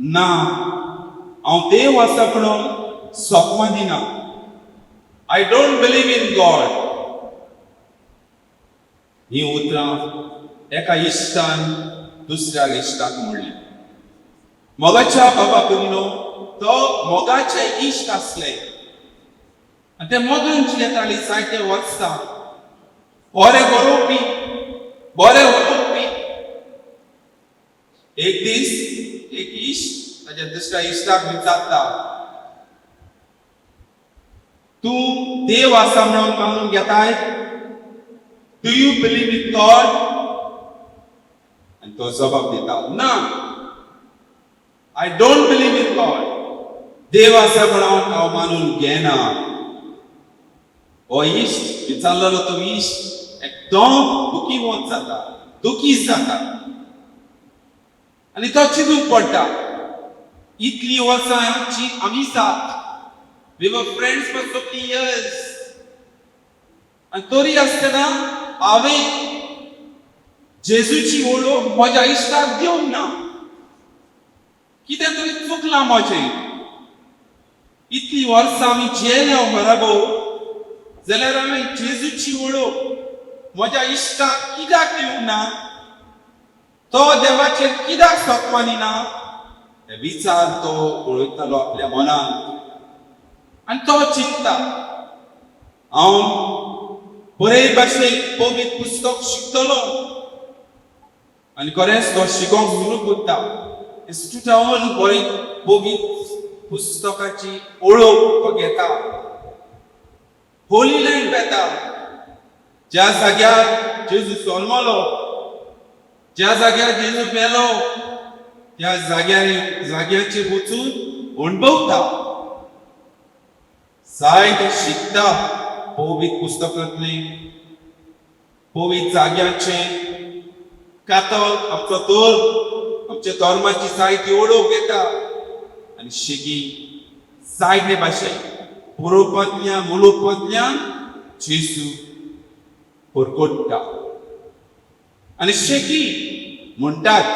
ना, हांव देव आसा म्हणून सोपमा दिना. I don't believe in God. ही उतरां एका इश्टान दुसऱ्या इश्टाक म्हणली. मोगाच्या बाबा भयणीनो, तो मोगाचे इश्ट आसले आनी ते मोगान जियेताली जायते वर्सां. बरे बरोवपी, बरे उलोवपी. एक दीस एक इश्ट ताच्या दुसऱ्या इश्टाक विचारता, तूं देव आसा म्हणून मानून घेताय? Do you believe in God? आनी तो जबाब दिता, ना, I don't believe in God. देव आसा म्हणून हांव मानून घेना. हो इश्ट विचारलेलो, तो इश्ट एकदम दुखीवंत जाता, दुखी जाता आनी तो चिंतूंक पडटा, इतली वर्सां आमची आमी साथ, we were friends for so many years, आनी तरी आसतना हांवें जेजूची वळख म्हज्या इश्टाक दिवंक ना. कितें तरी चुकलां म्हजें. इतली वर्सां आमी जियेले बराबर, जाल्यार हांवें जेजूची वळख म्हज्या इश्टाक कित्याक दिवंक ना? तो देवाचेर कित्याक सोक मानिना? हे विचार तो उलयतालो आपल्या मनांत आनी तो चिंतता, हांव बरे भाशेन पवित्र पुस्तक शिकतलो. आनी खरेंच तो शिकोंक सुरू करता. इन्स्टिट्यूटान बरें पवित्र पुस्तकाची ओळख तो घेता. होली लँड वेता, ज्या जाग्यार जेजू जल्मलो, ज्या जाग्यार जेजू मेलो, त्या जाग्यार जाग्याचेर वचून अणभवता, जायते शिकता पवित्र पुस्तकांतले, पवित्र जाग्याचे. कातोल आमचो धर्म, आमच्या धर्माची जायती ओळख घेता आनी शेगी जायते भाशेन बरोवपांतल्यान, उलोवपांतल्यान जेजू परगट्टा. आनी शेकी म्हणटात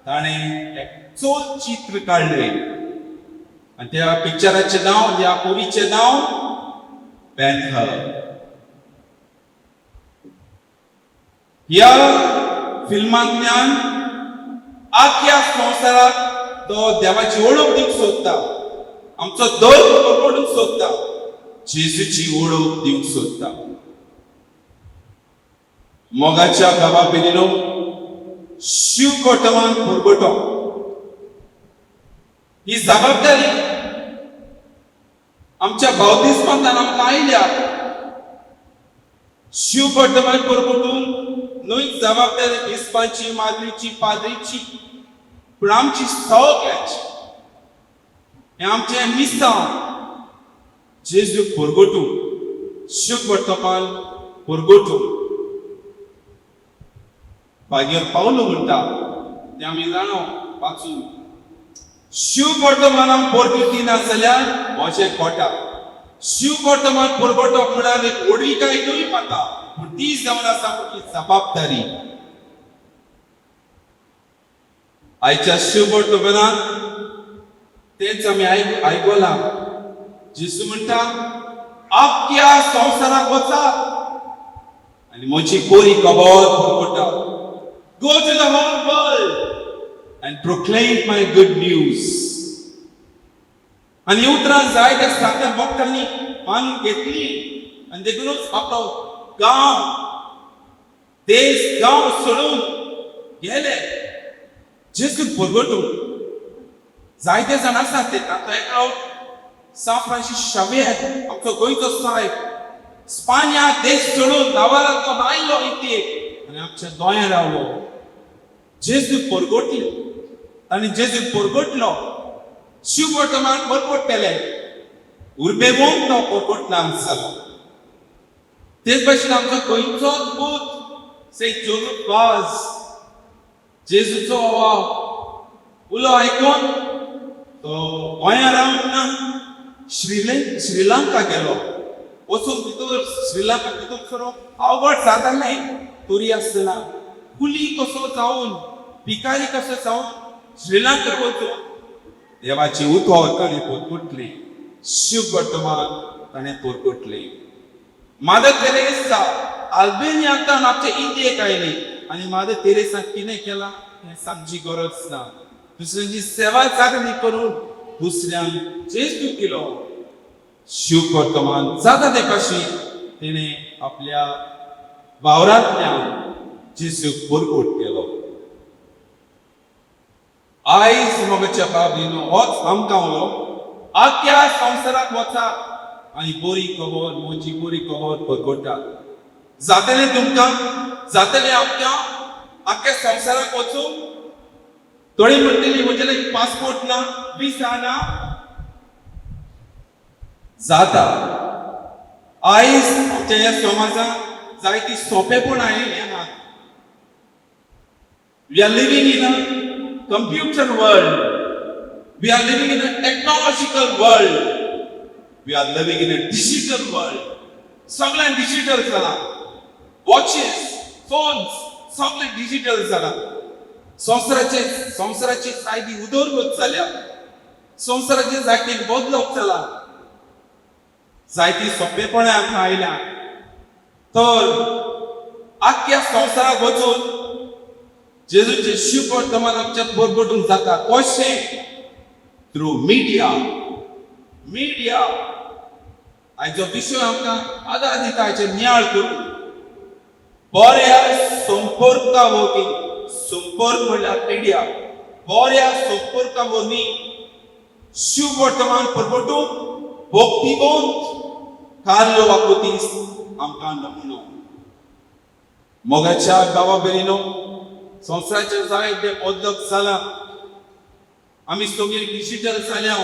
ताणें एक चलचित्र काडलें आनी त्या पिक्चराचें नांव, त्या मुवीचें नांव बेनहर. ह्या फिल्मांतल्यान आख्या संवसाराक तो देवाची वळख दिवंक सोदता, आमचो धर्म परगटूंक सोदता, जेजूची वळख दिवंक सोदता. मोगाच्या बाबा भयणीनो, शिव कोटमान पुरगटो ही जबाबदारी आमच्या बाप्तिस्मांतल्यान आमकां आयल्या. शिव वर्तमान परगटून न्हय जबाबदारी बिस्पांची, माद्रीची, पाद्रीची, पूण आमची सगळ्यांची. हें आमचें मिसांव, जेजूक परगटूं, शिव वर्तमान परगटूं. मागीर पावलो म्हणटा तें आमी जाणो वाचून, शिव वर्तमानाक परगटी ना जाल्यार म्हजें कोटा. शिव वर्तमान परगटप म्हळ्यार एक व्हडविकाय न्हय म्हाका, पूण ती जावन आसा म्हजी जबाबदारी. आयच्या शिव वर्तमानात तेच आमी आयकलां. जेजू म्हणटा, आख्या संवसाराक वचात आनी म्हजी बरी खबर परगटात. Go to the whole world and proclaim my good news. आनी ही उतरां जायत्या सांगत्या भक्तांनी मानून घेतली आनी देखूनच आपलो गांव, देश, गांव सोडून गेले जेजूक परगटूंक. जायते जाण आसात ते. तातूंत एकलो सांत फ्रांसीस शावियेर, आमचो गोंयचो सायब, स्पान्या देश सोडून नावारांत तो आयलो इथे आनी आमच्या गोंयांत रावलो, जेजूक परगटलो. आनी जेजूक परगटलो, शिव वर्तमान परगट्टेले, उर्बेवंत तो परगटना जालो. तेच भाशेन आमचो गोंयचोच पूत सेंट जोजफ वाज, जेजूचो हो उलो आयकून तो गोंया रावंक ना, श्रीलंका गेलो. वचून भितर श्रीलंका भितर सरो अवघड जातालें, तरी आसतना कुली कसो जावन, भिकारी कसो जावन श्रीलंका वचून देवाची उतर ताणें पोरकुटली, शिव वर्तमान ताणें पोरकुटली. मादर तेरेसा अल्बेनियांतल्यान आमचे इंडियेक आयली आनी मादर तेरेसान कितें केलां हें सांगची गरज ना. दुसऱ्यांची सेवा चाकरी करून दुसऱ्यांक जेजू केलो. शिव वर्तमान जाता ते कशी तिणें आपल्या वावरांतल्यान जेजूक परगट केलो. आयज मोगाच्या बाबीनो, होच आमकां उलो, आख्या संवसाराक वचा आनी बरी खबर, म्हजी बरी खबर परगटा. जातलें तुमकां? जातलें आमकां आख्या संवसाराक वचूं? थोडी म्हणटली, म्हजे लागीं पासपोर्ट ना, विसा ना. जाता. आयज आमच्या ह्या समाजांत जायती सोंपेपण आयिल्ली ना. We are living in a computer world. We are living in a technological world. We are living in a digital world. सगळें डिजिटल जाला. वॉचेस, फोन्स, सगळें डिजिटल जाला. संवसाराची जायती उदरगत जाल्या. संवसाराचे जायते बदलप जाला. जायती सोंपेपणां आमकां आयल्या. तर आख्या संवसाराक वचून जेजूचे शिव वर्तमान आमच्या परगटूंक जाता. कशें? Through media. मिडिया आयचो विशय आमकां आदार दिता हाचेर नियाळ करून. बऱ्या संपर्का वरवीं, संपर्क म्हणल्यार मिडिया, बऱ्या संपर्का वरवीं शिव वर्तमान परगटूंक भक्तिवंत कार्लो आकुतीस आमकां नमुनो. मोगाच्या बाबा भयणीनो, संवसाराचेर जायते बदलप जाला. आमी सगळीं डिजिटल जाल्या.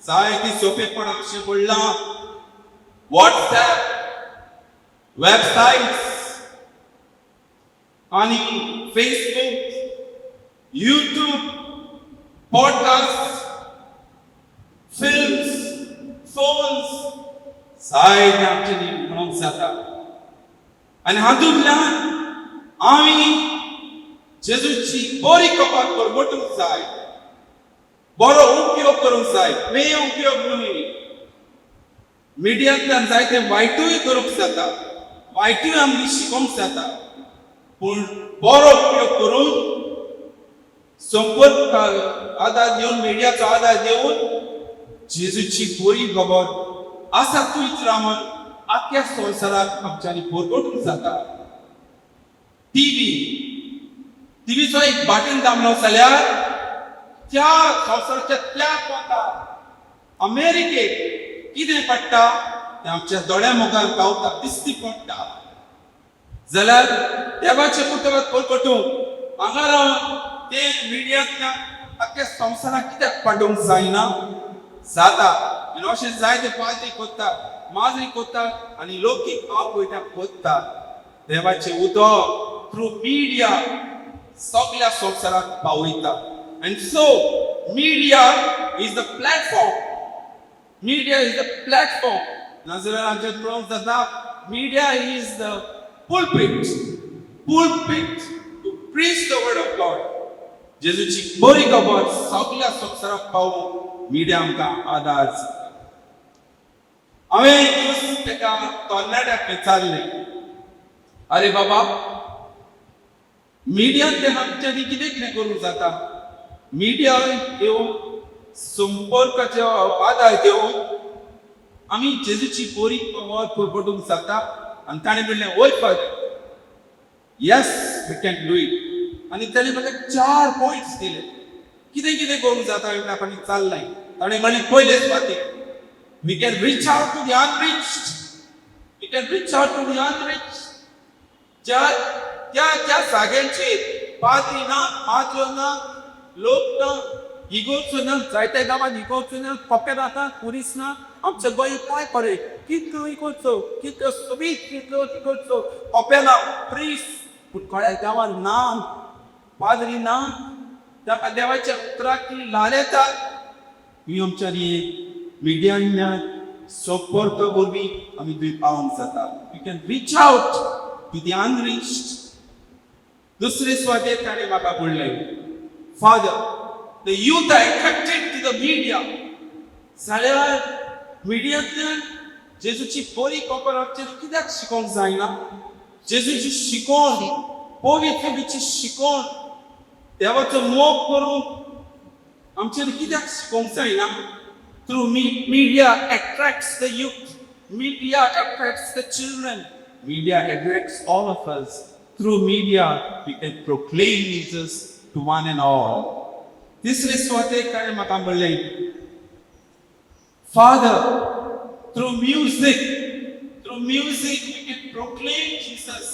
जायती सोंपेपणां अशें पडलां. वॉट्सॅप, वेबसायट्स आनी Facebook, YouTube, podcast, films, phones, जायते आमचे म्हणूंक जाता आनी हातूंतल्यान आमी जेजूची बरी खबर परगटूंक जाय. बरो उपयोग करूंक जाय, पे उपयोग न्हय. मिडियांतल्यान जायते वायटूय करूंक जाता, वायटूय आमी शिकोवंक जाता, पूण बरो उपयोग करून, संपर्क आदार घेवन, मिडियाचो आदार घेवन जेजूची बरी खबर आसा थंयच रावन आख्या संवसाराक आमच्यांनी परगटूंक जाता. टीव्ही, टीव्हीचो एक बटन दामलो जाल्यार त्या संवसाराच्या त्या कोनार अमेरिकेक कितें पडटा तें आमच्या दोळ्या मुखार गावता, दिसती पडटा. जाल्यार देवाचें पुस्तकात परगटूंक हांगा रावन ते मिडियांतल्यान आख्या संवसाराक कित्याक पाडूंक जायना? जाता. आनी अशें जायते पाद्री कोत्ता, माद्री कोत्ता आनी लोकीक आपयता, कोत्ता. देवाचें उदक थ्रू मिडिया सगळ्या संवसाराक पावयता. And so media is the platform. Media is the platform. नाजाल्यार आमच्या पळोवंक जाता, media is the pulpit, pulpit to preach the word of God. जेजूची बरी खबर सगळ्या संवसाराक पावोवंक मिडिया आमकां आदार दिता. हांवें एक दीस एका तरणाट्याक विचारलें, "अरे बाबा, मिडियान ते आमच्यांनी कितें कितें करूंक जाता? मिडिया येवन, संपर्काचे आदार घेवन आमी जेजूची बरी खबर परगटूंक जाता?" आनी ताणें म्हणलें, "वय father, yes, we can do it." आनी ताणें म्हाका चार पॉयंट्स दिले, कितें कितें करूंक जाता म्हणल्यार आपण चाललाय. ताणें म्हणलें, पयले सुवातेर we can reach out to the unreached. We can reach out to the unreached. ज्या त्या त्या जाग्यांचेर पाद्री ना, माद्रो ना, लोक ना, इगोर्जो ना, जायत्या गांवांत इगोर्जो ना, कोपेल आसा, पुलीस ना. आमच्या गोंयांत काय बरें, कितल्यो इगोर्जो, कितल्यो सोबीत, कितल्यो इगोर्जो, कोपेलां, प्रिस्ट, पूण थोड्या गांवांत ना, पाद्री ना, ताका देवाच्या उतराक ल्हार येता. ही आमच्यांनी मिडियांतल्यान संपर्क वरवीं आमी थंय पावोवंक जाता. We can reach out to the unreached. दुसरे सुवातेर ताणें म्हाका म्हणलें, "father, The youth are attracted to the media. जाल्यार मिडियांतल्यान जेजूची बरी खबर आमचेर कित्याक शिकोवंक जायना? जेजूची शिकोवण, पवित्रतेची शिकोवण, देवाचो मोग करूंक आमचेर कित्याक शिकोवंक जायना? Through media attracts the youth, media attracts the children, media attracts all of us. Through media we can proclaim Jesus to one and all. तिसरे सुवातेक काय म्हाका म्हणलें, Father, through music we can proclaim Jesus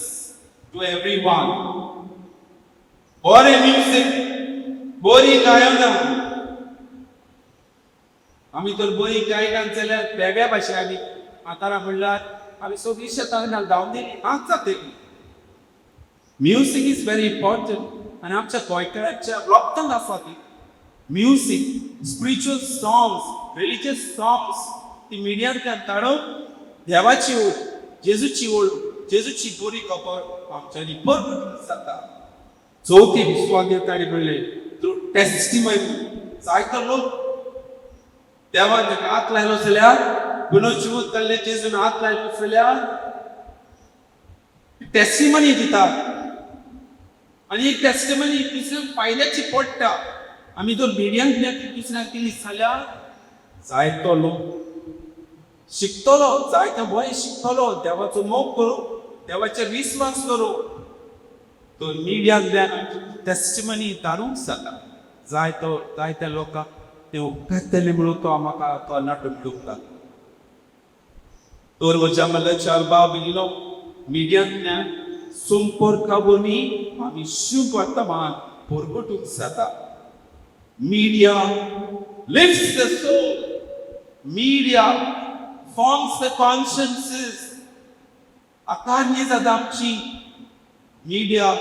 to everyone. बरें music, बरी गायनां. आमी तर बरी गायनां जाल्यार वेगळ्या भाशेंनी आतां म्हणल्यार आमी सगळीं शेतां धांवन दिली आसा ते. Music is very important आनी आमच्या गोंयकारांच्या रक्तांत आसा ती music, spiritual songs, religious songs. ती मिडियांतल्यान धाडून देवाची ओळ, जेजूची ओळ, जेजूची बरी खबर आमच्यांनी परगट जाता. चवथी विश्वास ताणी म्हणलें, थ्रू टेस्टिमनी. जायतो लोक देवान ताका हात लायलो जाल्यार, पुनर्जिवंत जाल्ले जेजून हात लायलो जाल्यार टेस्टिमनी दिता आनी एक टेस्टिमनी दुसऱ्यांक फायद्याची पडटा. आमी जर मिडियांतल्यान दुसऱ्यांक दिली जाल्यार जायतो लोक शिकतलो, जायतो बरें शिकतलो, देवाचो मोग करूं, देवाचेर विस्वास करूं. तर मिडियांतल्यान टेस्टिमनी धाडूंक जाता. जायतो जायत्या लोकांक ते उपकारतले म्हणून तो म्हाका तो नाटक मेळूंक लागलो. तर म्हज्या म्हणल्यार चार भाव भयणीनो, मिडियांतल्यान संपर्का वरवीं आमी शुभ वर्तमान परगटूंक जाता. Media lifts the soul. Media forms the consciences. आकारणी जाता आमची. Media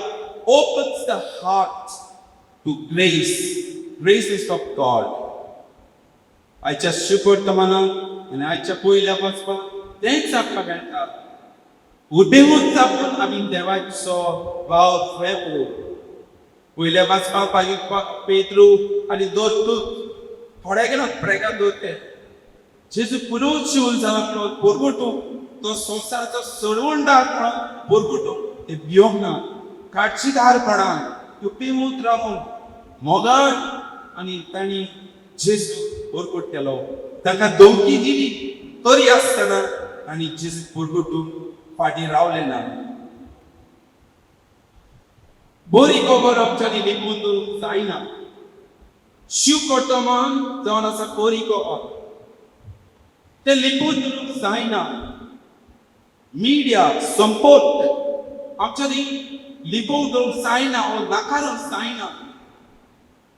opens the heart to grace. Grace is of God. आयच्या शुभवर्तमानात आनी आयच्या पयल्या वाचपाक तेंच आमकां मेळटा. उबेवून आपूण आमी देवाचो वावर फुडें करूं. पयल्या वाचपाक मागीर पेत्रू आनी दोतूर थोडे गेलो प्रेगान दवरते. जेजू पुनर्जिवन जाला म्हणून परगटूं, तो संवसाराचो सोडवणदार म्हणून परगटूं ते भियोंक ना. काळजीदारपणान उपेवून रावून मोगान आनी तांणी जेजू परगट केलो. तांकां धमकी दिली तरी आसतना आनी जेजू परगटून फाटीं रावले ना. बरी खबर आमच्यांनी लिपून दवरूंक जायना. शुभवर्तमान जावन आसा बरी खबर, ते लिपून दवरूंक जायना. मिडिया संपर्क आमच्यांनी लिपोवन दवरूंक जायना ओ नाकारूंक जायना.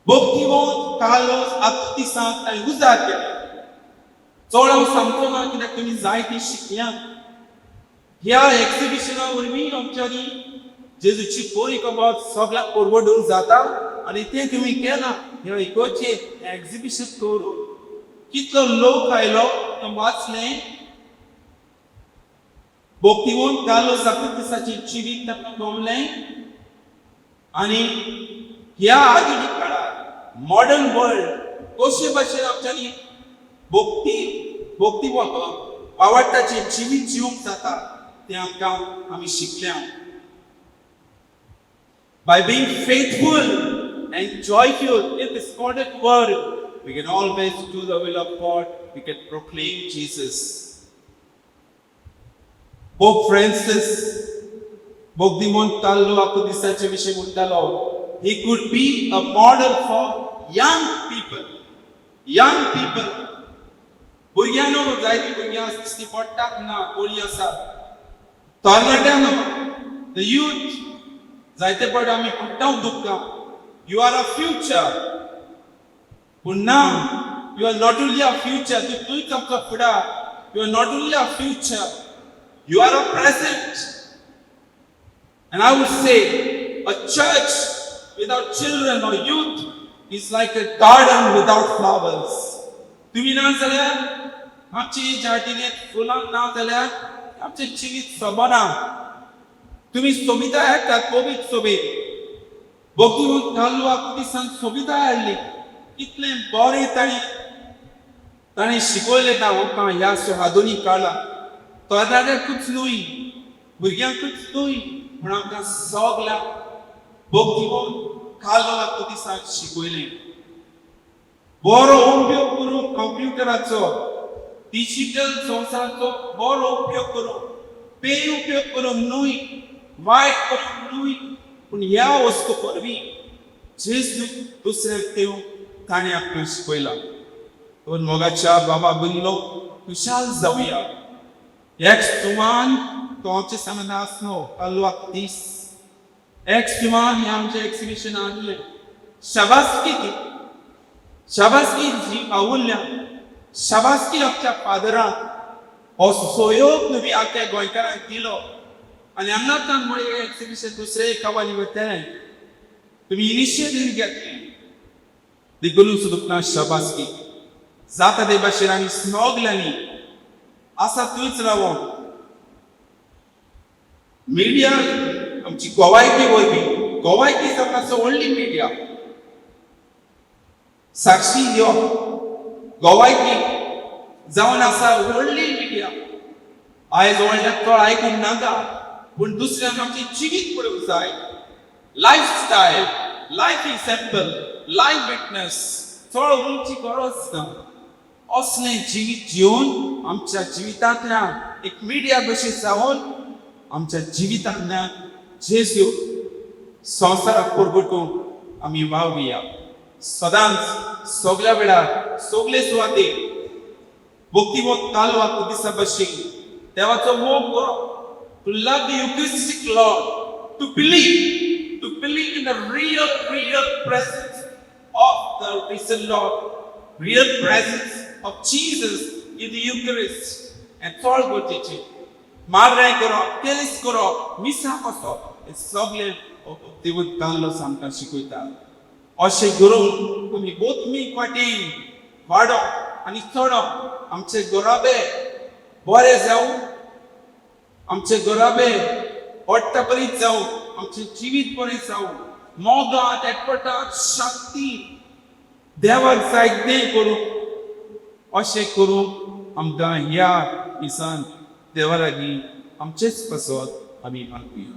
भक्तिवंत कार्लोस आकुतिसान ताणें उजार केले. चड हांव सांगचो ना कित्याक तुमी जायती शिकल्यात. ह्या एक्झिबिशना वरवीं आमच्यांनी जेजूची बरी खबर सगळ्याक परगटूंक जाता आनी तें तुमी केलां. ह्या इगर्जेक एक्झिबिशन करून कितलो लोक आयलो तो वाचलें. भक्तिवंत कार्लोस आकुतिसाचें जिवीत ताका गमलें आनी ह्या आधुनीक काळार मॉडर्न वर्ल्ड कशे भाशेन आमच्यांनी भक्ती भक्ती आवडटाचें जिवीत जिवंक जाता तें आमकां आमी शिकल्या. By being faithful and joyful in this modern world, we can always do the will of God. We can proclaim Jesus. Pope Francis भक्तिमंत कार्लो आकुतिसाचे विशय म्हणटालो, he could be a model for young people. Young people. भुरग्यांनो, जायतीं भुरग्यां दिश्टी पडटात ना कोळी आसात. तरणाट्यांनो, the youth, जायते फावट आमी म्हणटा दुखता, you are a future. पूण ना, you are not only a future. तूं तूंच आमचो फुडार. You are not only a future, you are a present. And I would say a church without children or youth is like a garden without flowers. तुम्ही ना जाल्यार आमची जार्दिनेंत फुलां ना जाल्यार आमचें जिवीत सोबना. तुमी सोबिताय हाडटात, पवित्र सोबीत. भक्तिवंत कार्लो आकुतिसान सोबिताय हाडली. कितलें बरें ताणें ताणें शिकयलें ना आमकां ह्या आधुनीक काळार. तरणाट्यांकूच न्हय, भुरग्यांकूच न्हय, पूण आमकां सगल्यांक भक्तिवंत कालो दिसाक शिकयलें. बरो उपयोग करूंक कंप्युटराचो, डिजिटल संवसाराचो बरो उपयोग करूंक, पे उपयोग करूंक न्हय, वायट करूंक न्हय, पूण ह्या वस्तू वरवीं जेजू दुसऱ्याक दिवंक ताणें आपणाक शिकयलां. तर मोगाच्या बाबा भयणीनो, खुशाल जावया. एक्स जुवान तो आमचे सामने आसलो कालवाक दीस. एक्स जुवान हें आमचें एक्सिबिशन आहलें. शाबासकी दी, शाबासकी जी आवुल्ल्या, शाबासकी आमच्या फादराक. हो सहयोग तुमी आख्या गोंयकारांक दिलो आनी हांगाच्यान मुळे एक्सिबिशन दुसरे गांवांनी वतलें. तुमी इनिशिएटीव घेतलें देखून सुद्दां शाबासकी. जाता ते भाशेन आमी सगल्यांनी आसा थंयच रावोन मिडिया आमची गोवायकी वरवीं, गोवायकी जावन आसा व्हडली मिडिया, साक्षी दिवप गोवायकी जावन आसा व्हडली मिडिया. आयज व्हडल्याक चड आयकूंक नाका, पूण दुसऱ्यांक आमचें जिवीत पळोवंक जाय. Life style, life example, life witness. चड उलोवची गरज ना. असलें जिवीत जिवन आमच्या जिवितांतल्यान एक मिडिया कशी जावन आमच्या जिवितांतल्यान जेजू संवसाराक परगटूंक आमी वावुया. सदांच, सगल्या वेळार, सगळे सुवातेर भक्तिमोत कालवाक दिसा भशेन देवाचो मोग करप, to love the Eucharistic Lord, to believe in the real, real presence of the risen Lord, real presence of Jesus in the Eucharist. हें चड गरजेचें. मार्राय करप, केलीस करप, मिसाक वचप, हें सगळें भक्तिवंत कार्लोस आमकां शिकयता. अशें करून तुमी गोतमी वाटेन वाडप आनी चडप, आमचे घराबे बरे जावं, आमचे घराबे बरीत जावं, आमचें जिवीत बरें जावं, मोगात, एकवटात, शक्ती देवाक जाय तें करूं. अशें करूंक आमकां ह्या दिसान देवा लागीं आमचेच पासत आमी मागुया.